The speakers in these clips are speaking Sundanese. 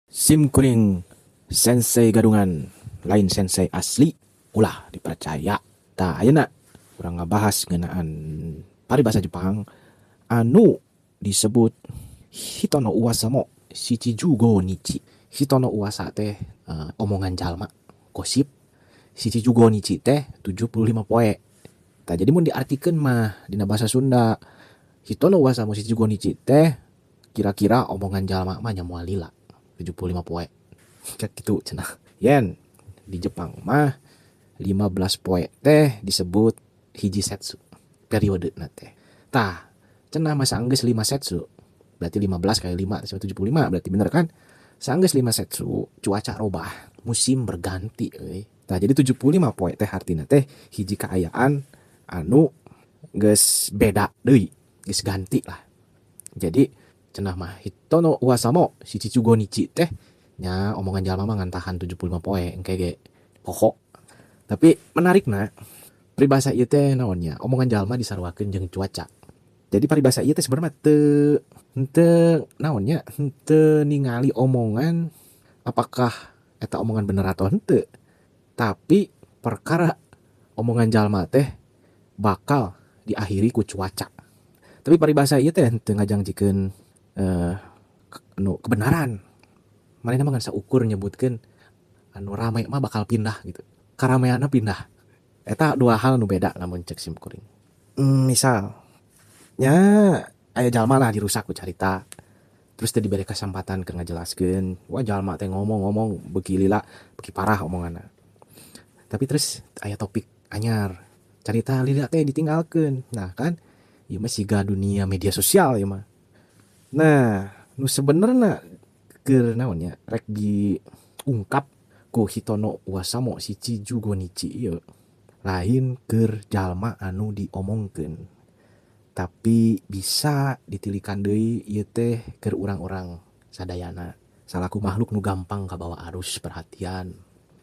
Sim kuring sensei gadungan, lain sensei asli, ulah dipercaya. Tah, ayeuna urang ngabahas ngeunaan paribasa Jepang anu disebut Hito no uwasa mo shichijugo nichi. Hito no uwasa teh omongan jalma, gosip. Shichijugo nichi teh 75 poe. Tah, jadi mun diartikeun mah dina bahasa Sunda, Hito no uwasa mo shichijugo nichi teh kira-kira omongan jalma mah nya moal lila 75 poe. Cek gitu cenah. Yen di Jepang mah 15 poe teh disebut hiji setsu periode na teh. Tah, cenah mah saenggeus 5 setsu, berarti 15 kali 5 sama 75 berarti bener kan? Saenggeus 5 setsu cuaca robah, musim berganti euy. Tah, jadi 75 poe teh artina teh hiji kaayaan anu geus beda deui, geus ganti lah. Jadi cenah mah Hito no uwasa mo shichijugo nichi teh nya omongan jalma mah ngantahan 75 poe engke ge poho. Tapi menarikna peribahasa ieu teh naon nya, omongan jalma disaruakeun jeung cuaca. Jadi paribasa ieu teh sebenarnya teu henteu naon nya, henteu ningali omongan apakah eta omongan bener atau henteu. Tapi perkara omongan jalma teh bakal diakhiri ku cuaca. Tapi paribasa ieu teh henteu ngajangjikeun anu kebenaran. Manehna mah ngan saukur nyebutkeun anu rame mah bakal pindah gitu. Karameanna pindah. Eta dua hal nu beda lamun cek sim kuring. Misal nya aya jalma lah dirusak ku carita. Terus teh dibere kesempatan keur ngajelaskeun, wah jalma teh ngomong-ngomong beuki lila, beuki parah omonganna. Tapi terus aya topik anyar, carita lila teh ditinggalkeun. Nah kan, ieu mah siga dunia media sosial ieu mah. Nah, nu sebenarna keur naon nya rek diungkap ku Hito no uwasa mo shichijugo nichi ieu lain keur jalma anu diomongkeun, tapi bisa ditilikan deui ieu teh keur urang-urang sadayana salaku makhluk nu gampang kabawa arus perhatian.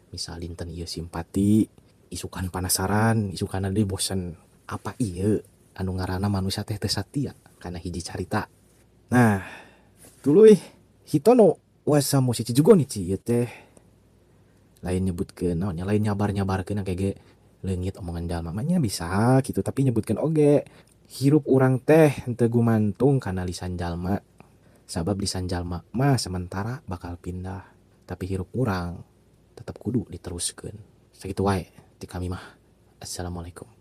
Misal dinten ieu simpati, isukan panasaran, isukan deui bosen. Apa ieu anu ngaranna manusia teh teu satia kana hiji carita. Nah, tuluy Hito no uwasa mo shichijugo nichi ieu teh lain nyebutkeun naon nya, lain nyabar-nyabarkeun engke ge leungit omongan jalma mah nya bisa gitu, tapi nyebutkeun oge hirup urang teh henteu gumantung kana lisan jalma. Sabab lisan jalma mah sementara bakal pindah, tapi hirup urang tetep kudu diteruskeun. Sakitu wae ti kami mah. Assalamualaikum.